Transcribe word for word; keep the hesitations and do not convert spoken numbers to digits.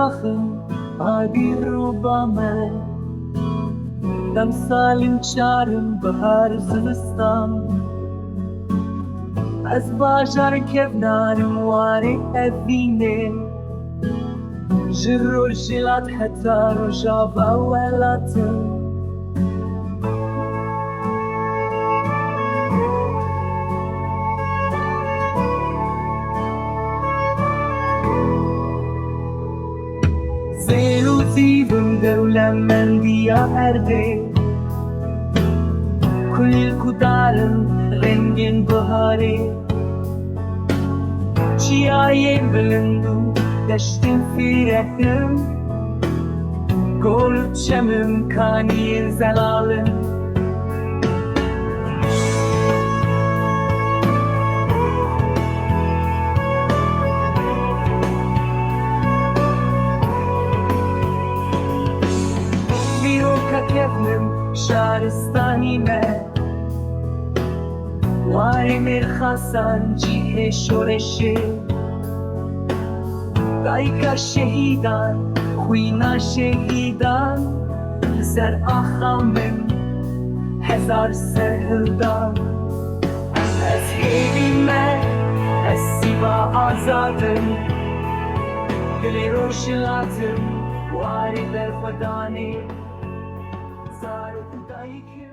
Axim, a dîroba me. Dem salin çarim bihar zivistan. Ez bajar kevnarim warê evînê. Ji rojhilat heta rojava welatim. Zêr û zîvim dewlemendiya erdê. Kulîlk û dalim rengên biharê. Çiyayên bilind û deştên fîrehin. Gol û çemim kaniyên zelalin. Dîroka kevnim şaristanî me. Warê mêrxasan cihê şoreşê. Dayika şehîdan, xwîna şehîdan, li ser axa min hezar ser hildan. Ez hêvî me, ez sîva azadim, dilê rojhilatim, warê berxwedanê, zarok û dayikim.